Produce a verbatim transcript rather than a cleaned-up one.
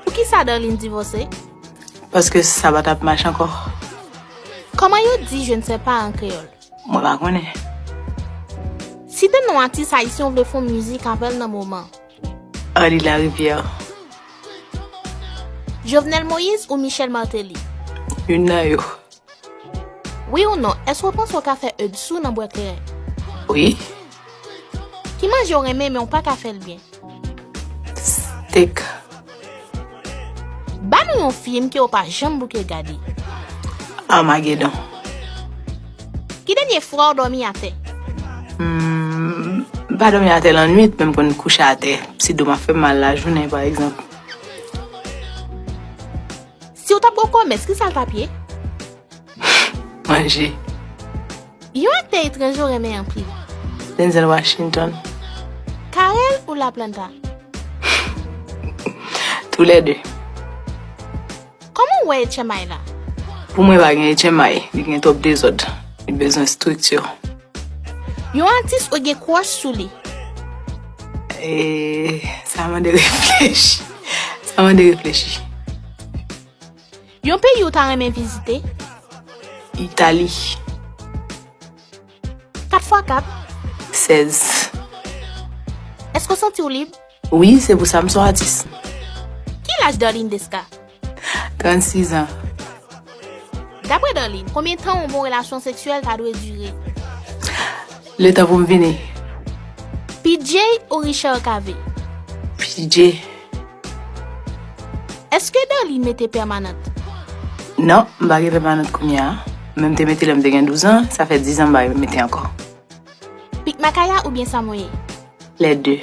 Poukisa Darline divòse? Paske sa pa t ap mache ankò. Kòman yo di je ne sais pas an kreyòl? Mwen pa konnen. Site non atis ayisyen w vle fè yon mizik avè l nan moman. Arly Larivière. Jovenel Moïse ou Michel Martelly? Youn nan yo. Wi ou non, èske w panse w ka fè Eudsou nan bwè kleren? Wi. Ki manje w renmen men w pa ka fè l byen? Steak. Ba nou yon fim ke w pa janm bouke gade. Armageddon. Ki dènye fwa w dòmi atè? Hmm, m pa dòmi atè lannwit, men m konn kouche atè. Si do m ap fè m mal lajounen, pa egzanp. Si w t ap gen yon komès, kisa l t ap ye? Manje. Yon aktè etranje w renmen anpil? Denzel Washington. Carel ou Laplanta? Toulède. Kòman w wè H M I la? Pou mwen, pa gen H M I. Li gen twòp dezòd. Li bezwen estrikti. Yon atis ou gen crush sou li? E, sa mande reflechi. Sa mande reflechi. Yon peyi ou ta renmen vizite? Itali. Kat fwa kat? Sèz. Èske w santi w lib? Wi, se pou sa m se yon atis. Ki laj Darline Desca? Trannsis an. Daprè Darline, konbyen tan yon bon relasyon seksyèl ta dwe dire? Letan pou m vini. P J ou Richard Cavé? P J. Èske Darline mete pèmanant? Non, m pa gen pèmanant kounye a. Men m te mete lè m te gen douz an, sa fè diz an m pa mete ankò. Pik Makaya oubyen Samoye? Lè de.